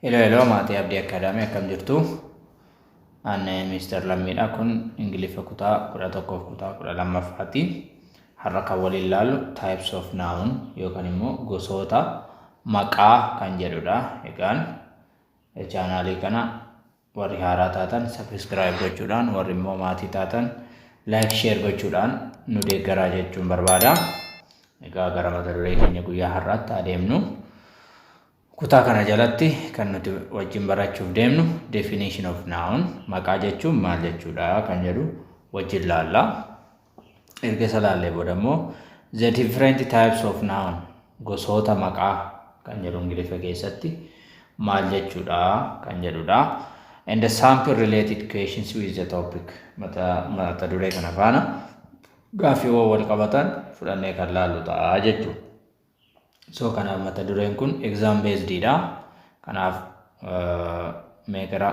Hello, hello, maatii Abdii Academy, akkam jirtu? Ani Mister Lammiidha. Kun Ingiliffa kutaa 11f kutaa 12ffaati. Har'a kan waliin ilaallu types of noun yookaan immoo gosoota maqaa kan jedhudha. Egaan chaanaalii kana warri haaraa taatan subscribe gochuudhaan, warri immoo maatii taatan like, share gochuudhaan nu deeggaraa jechuun barbaada. Egaa gara mata duree keenya guyyaa har'aatti adeemnu. Kutaa kana jalatti kan nuti wajjin barachuuf deemnu definition of noun, maqaa jechuun maal jechuudha kan jedhu wajjin laalla. Erga isa laallee booda immoo the different types of noun, gosoota maqaa kan jedhu Ingiliffa keessatti maal jechuudha kan jedhudha. And the sample related questions with the topic, mata duree kana faana gaaffiiwwan wal qabatan fudhannee kan laallu ta'a jechuudha. So kanaaf mata dureen kun exam based dha. Kanaaf mee gara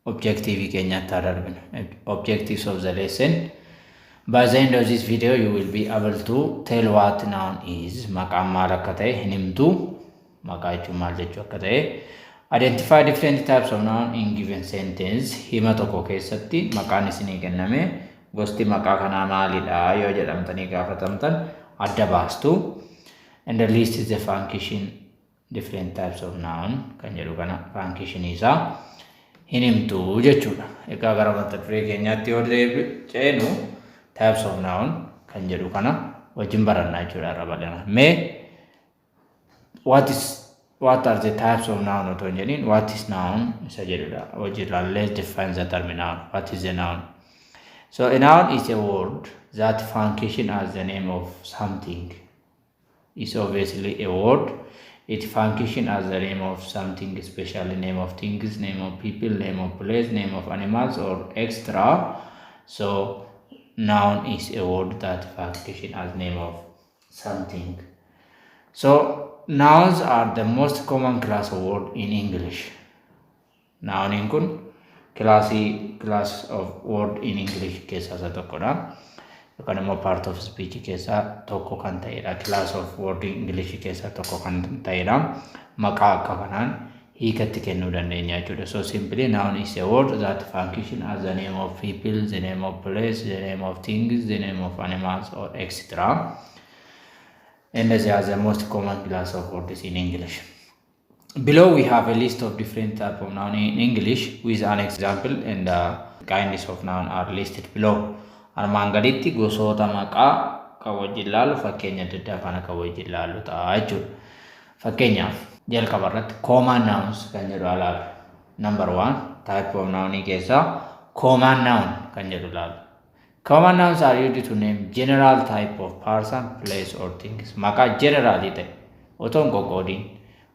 objective keenyaatti haa darbinu. Objectives of the lesson. By the end of this video, you will be able to tell what noun is. Maqaan maal akka ta'e hin himtu. Maqaa jechuun maal jechuu akka ta'e. Identify different types of noun in given sentence. Hima tokko keessatti maqaan isinii kenname gosti maqaa kanaa maalidha yoo jedhamtanii gaafatamtan adda baastu. And the list is the function different types of noun kan jedhu kana function isaa hin himtu jechuudha. Egaa gara mata duree keenyaatti yoo ceenu, types of noun kan jedhu kana wajjin barannaa jechuudha irra bal'ina. Mee what are the types of noun otoo hin jedhin, what is noun isa jedhudha. Wajjin ilaallee, define the term noun. What is a noun? So a noun is a word that function as the name of something. Is obviously a word. It functions as the name of something, especially name of things, name of people, name of place, name of animals, or extra. So noun is a word that functions as name of something. So nouns are the most common class of word in English. Nouniin kun classii, class of word in English keessaa isa tokkodha. Yookaan immoo part of speech keessaa tokko kan ta'edha. Class of word in English keessaa tokko kan ta'edha. Maqaa akka kanaan hiikatti kennuu dandeenya jechuudha. So simply, noun is a word that function as the name of people, the name of place, the name of things, the name of animals, or etc. And they are the most common class of words in English. Below we have a list of different type of noun in English with an example, and the kinds of noun are listed below. Armaan gaditti gosoota maqaa kan wajjin ilaallu, fakkeenya adda addaa faana kan wajjin ilaallu ta'a jechuudha. Fakkeenyaaf jalqaba irratti common nouns kan jedhu ilaalu. Number one type of noun keessaa common noun kan jedhu ilaalu. Common nouns are used to name general type of person, place, or things. Maqaa generally ta'e otoo hin qoqqoodiin,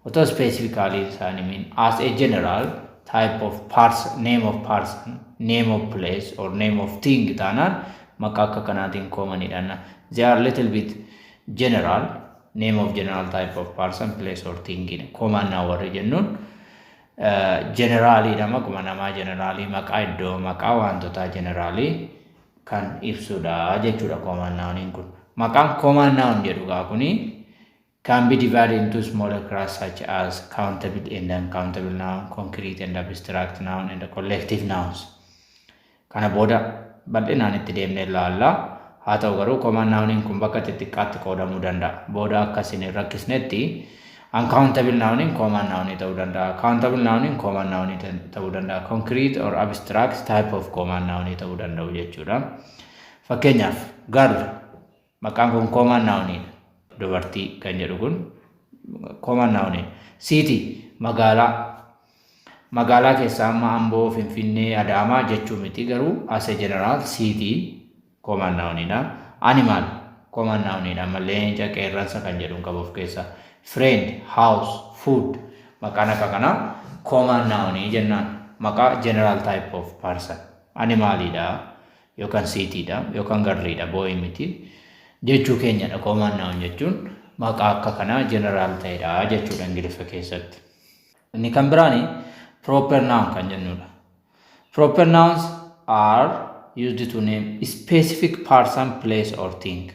otoo specifically isaan himin, as a general type of person, name of person, name of place, or name of thing taanaan maqaa akka kanaatiin commonidha. They are little bit general, name of general type of person, place, or thing. Common noun warri jennuun generaliidha, maquma namaa generalii, maqaa iddoo, maqaa wantootaa generalii kan ibsudha jechuudha common nouniin kun. Maqaan common noun jedhu gaa kuni can be divided into smaller class such as countable and uncountable noun, concrete and abstract noun, and collective nouns. Kana booda bal'inaan itti deemnee ilaalla. Haa ta'u garuu common nouniin kun bakka xixiqqaatti qoodamuu danda'a. Booda akka isin hin rakkisnetti, uncountable nouniin common nounii ta'uu danda'a. Countable nouniin common nounii ta'uu danda'a. Concrete or abstract type of common nounii ta'uu danda'u jechuudha. Fakkeenyaaf girl, maqaan kun common nouniidha. Dubartii kan jedhu kun common nouniidha. City, magaalaa. Magaalaa keessaa amma Amboo, Finfinnee, Adaamaa jechuu miti, garuu as a general city common nouniidha. Animal common nouniidha. Amma leenca, qeerransa kan jedhu qabu of keessaa. Friend, house, food, maqaan akka kanaa common nounii jennaan. Maqaa general type of person. Animaliidha yookaan cityidha yookaan girliidha, boy miti jechuu keenyadha. Common noun jechuun maqaa akka kanaa general ta'edha jechuudha Ingiliffa keessatti. Inni kan biraani proper noun kan jennudha. Proper nouns are used to name specific person, place, or thing.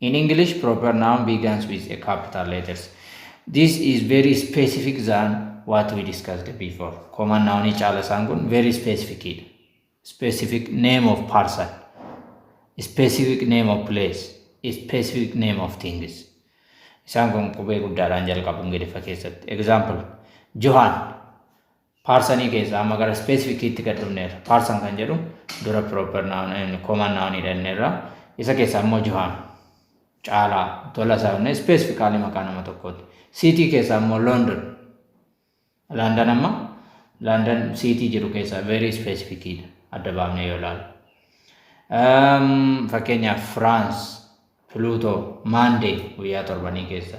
In English, proper noun begins with a capital letters. This is very specific than what we discussed before. Common noun caala isaan kun very specific dha. Specific name of person, specific name of place, specific name of things. Isaan kun qubee guddaadhaan jalqabu Ingiliffa keessatti. Example, Johan personii keessaa amma gara specificiitti gad dhufneerra. Person kan jedhu dura proper noun, common noun jedhanneerra. Isa keessaa immoo Johan, Caalaa, Tolasaa jennee specifically maqaa nama tokkooti. City keessaa immoo London. London amma London city jedhu keessaa very specificidha adda baafnee yoo ilaalu. Fakkeenyaaf France, Pluto, Monday guyyaa torbanii keessa.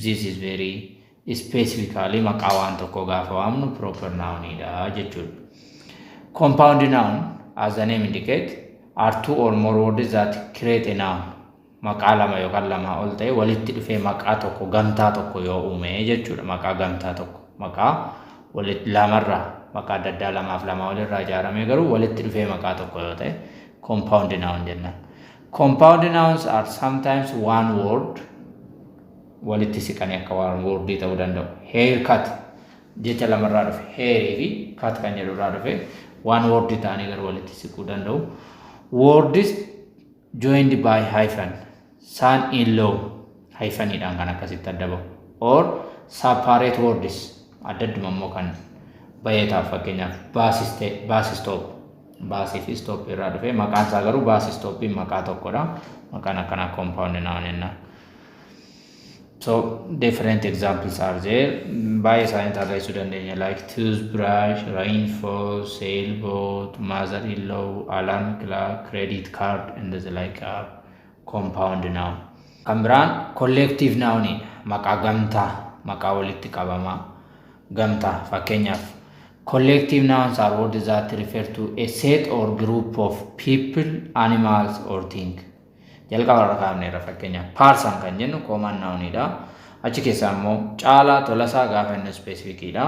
This is very specifically maqaa waan tokkoo gaafa waamnu proper nounidha jechuudha. Compound noun, as the name indicate, are two or more words that create a noun. Maqaa lama yookaan lamaa ol ta'e walitti dhufee maqaa tokko, gamtaa tokko yoo uume jechuudha. Maqaa gamtaa tokko, maqaa walitti lamarraa, maqaa adda addaa lamaaf lamaa olirraa ijaaramee garuu walitti dhufee maqaa tokko yoo ta'e compound noun jennaan. Compound nouns are sometimes one word, walitti siqanii akka one wordii ta'uu danda'u. Hair cut jecha lamarraa dhufe, hairii fi cut kan jedhurraa dhufe, one word ta'anii garuu walitti siquu danda'u. Words joined by hyphen, son in law, hypheniidhaan kan akkasitti adda bahu. Or separate words, adda adduma immoo kan bahee ta'a, fakkeenyaaf bus stop, busii fi stop irraa dhufe, maqaan isaa garuu bus stopiin maqaa tokkodha. Maqaan akkanaa compound noun jennaan. So different examples are there. Baay'ee isaanii tarreessuu dandeenya, like toothbrush, rainfall, sailboat, mother-in-law, alarm clock, credit card and the like are compound noun. Kan biraan collective noun, maqaa gamtaa, maqaa walitti qabamaa gamtaa. Fakkeenyaaf, collective nouns are words that refer to a set or group of people, animals or things. Jalqaba irra kaafneerra, fakkeenyaaf person kan jennu common nounidha. Achi keessaa immoo Caalaa, Tolasaa gaafa inni specificidha.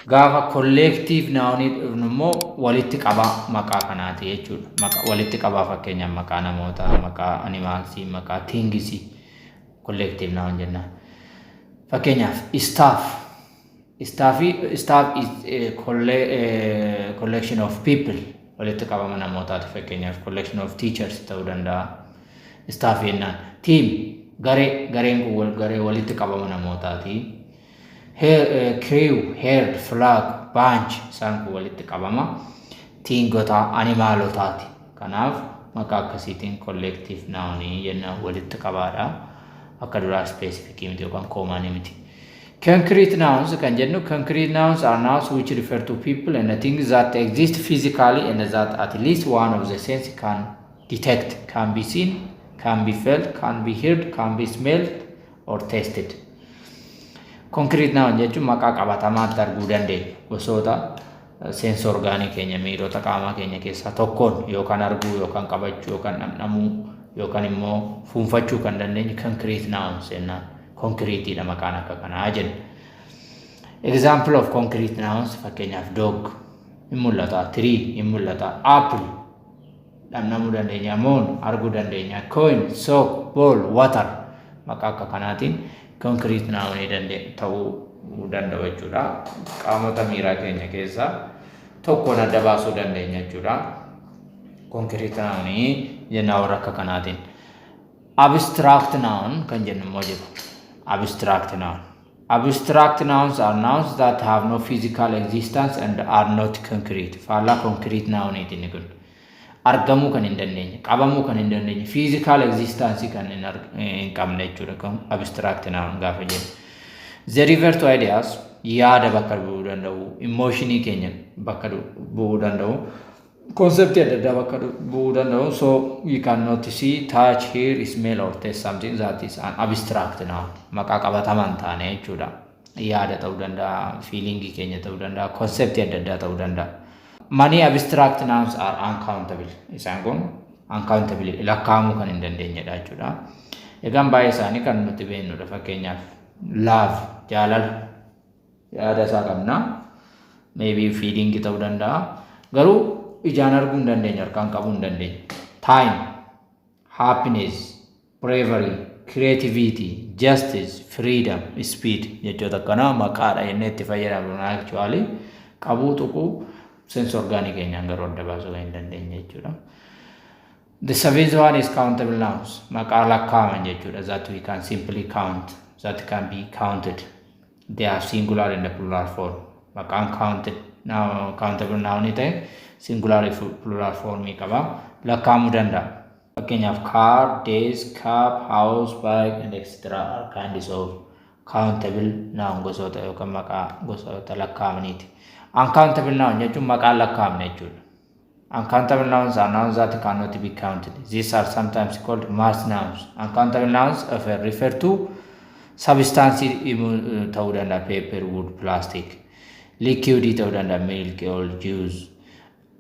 Gaafa collective nounii dhufnu immoo walitti qabaa maqaa kanaati jechuudha. Maqaa walitti qabaa, fakkeenyaaf maqaa namootaa, maqaa animalsii, maqaa thingsii collective noun jennaan. Fakkeenyaaf staff. Staff is a collection of people, walitti qabama namootaati, fakkeenyaaf collection of teachers ta'uu danda'a. Staff jennaan. Team, garee, gareen kun garee walitti qabama namootaati. Crew, herd, flag, bunch, isaan kun walitti qabama thingotaa, animalotaati. Kanaaf maqaa akkasiitiin collective nounii jennaan, walitti qabaadha. Akka duraa specific miti yookaan common miti. Concrete nouns kan jennu, concrete nouns are nouns which refer to people and things that exist physically and that at least one of the sense can detect, can be seen, can be felt, can be heard, can be smelled or tasted. Concrete noun jechuun maqaa qabatamaatti arguu dandeenya. Gosoota sense organii keenya, miirota qaamaa keenya keessaa tokkoon yookaan arguu yookaan qabachuu yookaan dhamdhamuu yookaan immoo fuunfachuu kan dandeenyu concrete nouns jennaan. Concreteidha maqaan akka kanaa jenna. Example of concrete nouns, fakkeenyaaf dog hin mul'ata, tree hin mul'ata, apple dhamdhamuu dandeenya, moon arguu dandeenya, coin, sock, ball, water, maqaa akka kanaatiin concrete nounii ta'uu danda'u jechuudha. Qaamota miiraa keenya keessaa tokkoon adda baasuu dandeenya jechuudha. Concrete nounii jennaa warra akka kanaatiin. Abstract noun kan jennu immoo jiru. Abstract noun. Abstract nouns are nouns that have no physical existence and are not concrete. Faallaa concrete nouniiti inni kun. Argamuu kan hin dandeenye, qabamuu kan hin dandeenye, physical existence kan hin qabne jechuudha abstract noun gaafa jennu. They refer to ideas, yaada bakka bu'uu danda'u, emotionii keenya bakka bu'uu danda'u, conceptii adda addaa bakka bu'uu danda'u. So you cannot see, touch, hear, smell or taste something that is an abstract noun. Maqaa qabatamaa hin taane jechuudha. Yaada ta'uu danda'a, feelingii keenya ta'uu danda'a, conceptii adda addaa ta'uu danda'a. Many abstract nouns are uncountable. Isaan kun uncountable, lakkaa'amuu kan hin dandeenyedha jechuudha. Egaan baay'ee isaanii kan nuti beeknudha. Fakkeenyaaf love, jaalala, yaada isaa qabna. Maybe feeling ta'uu danda'a. Garuu ijaan arguu hin dandeenyu, harkaan qabuu hin dandeenyu. Time, happiness, bravery, creativity, Justice, freedom, speed jechoota akkanaa maqaadha jennee itti fayyadamnu, actually qabuu, tuquu, sense organii keenyaan garuu adda baasuu kan hin dandeenye jechuudha. The seventh one is countable nouns. Maqaa lakkaa'aman jechuudha. That we can simply count. That can be counted. They have singular and plural form. Maqaan counted noun, countable noun ta'e singular fi plural formii qaba. Lakkaa'amuu danda'a. Fakkeenyaaf car, desk, cup, house, bike and etc. are kinds of countable noun, gosoota yookaan maqaa gosoota lakkaa'amaniiti. Uncountable noun jechuun maqaan lakkaa'amne jechuudha. Uncountable nouns are nouns that cannot be counted. These are sometimes called mass nouns. Uncountable nouns often refer to substance ta'uu danda'a, paper, wood, plastic. Liquid ta'uu danda'a, milk, oil, juice.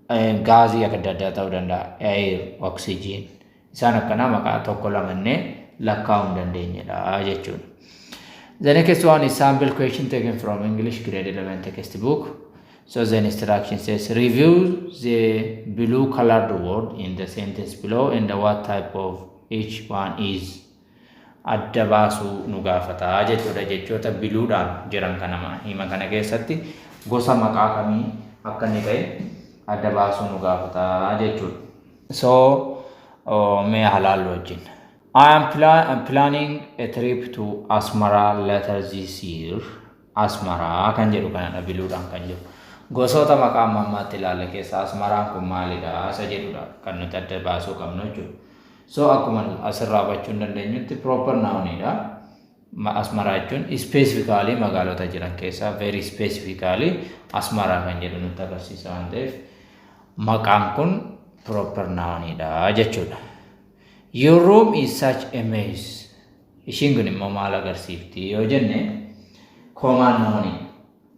Gaazii adda addaa ta'uu danda'a, air, oxygen. Isaan akkanaa maqaa tokko lamannee lakkaa'uu hin dandeenyedha jechuudha. The next one is sample question taken from English grade 11 textbook. So the instruction says, review the blue colored word in the sentence below and what type of each one is. Adda baasuu nu gaafata jechuudha. Jechoota bluedhaan jiran kana hima kana keessatti gosa maqaa kamii akka inni ta'e adda baasuu nu gaafata jechuudha. So mee haa laallu wajjin. I am planning a trip to Asmara later this year. Asmaraa kan jedhu kanadha bluedhaan kan jiru. Gosoota maqaa amma ammaatti ilaalle keessaa Asmaraan kun maalidha isa jedhudha kan nuti adda baasuu qabnu jechuudha. So akkuma asirraa hubachuu hin dandeenyutti proper nounidha. Asmaraa jechuun specifically magaalota jiran keessaa very specifically Asmaraa kan jedhu nutti agarsiisa waan ta'eef maqaan kun proper nounidha jechuudha. Your room is such a mess. Ishiin kun immoo maal agarsiifti yoo jenne, common noun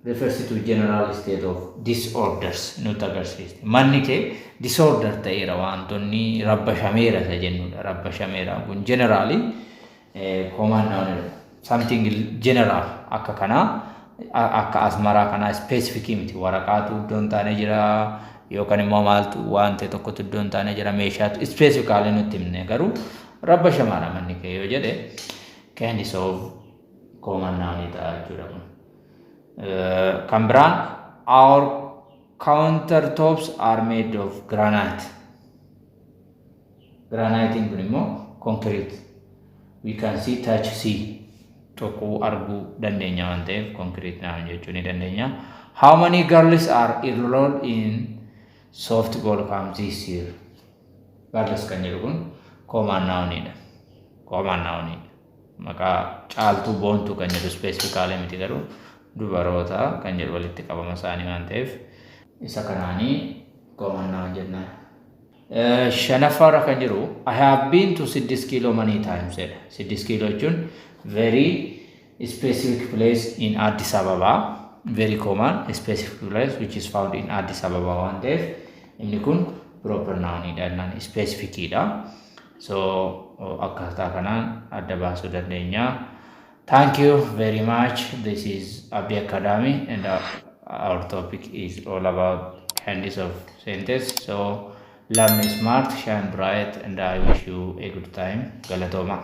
refers to general state of disorders nutti agarsiisti. Manni kee disorder ta'eera, wantoonni rabbashameera isa jennudha. Rabbashameera kun generally common noun, something general akka kanaa, akka Asmaraa kanaa specific miti. Waraqaatu iddoo hin taane jira yookaan immoo maaltu waan ta'e tokkotu iddoo hin taane jira, meeshaatu specifically nutti himne, garuu rabbashamaadha manni kee yoo jedhe kinds of common noun ta'a jechuudha kun. Kan biraan, our countertops are made of granite. Granite kun immoo concrete. We can see, touch, see, tuquu, arguu dandeenya waan ta'eef concrete noun jechuu ni dandeenya. How many girls are enrolled in softball camp this year? Girls kan jedhu kun common nounidha. Common nounidha. Maqaa Caaltuu, Boontuu kan jedhu specifically miti, garuu dubaroota kan jedhu walitti qabama isaanii waan ta'eef isa kanaanii common noun jennaan. Shanaffaarra kan jiru, I have been to Siddis Kiiloo many times jedha. Siddis Kiiloo jechuun very specific place in Addis Ababa. Very common specific place which is found in Addis Ababa waan ta'eef inni kun proper nounidha jennaan, specificidha. So akkaataa kanaan adda baasuu dandeenya. Thank you very much. This is Abdi Academy and our topic is all about kinds of sentence. So learn smart, shine bright, and I wish you a good time. Galatoma.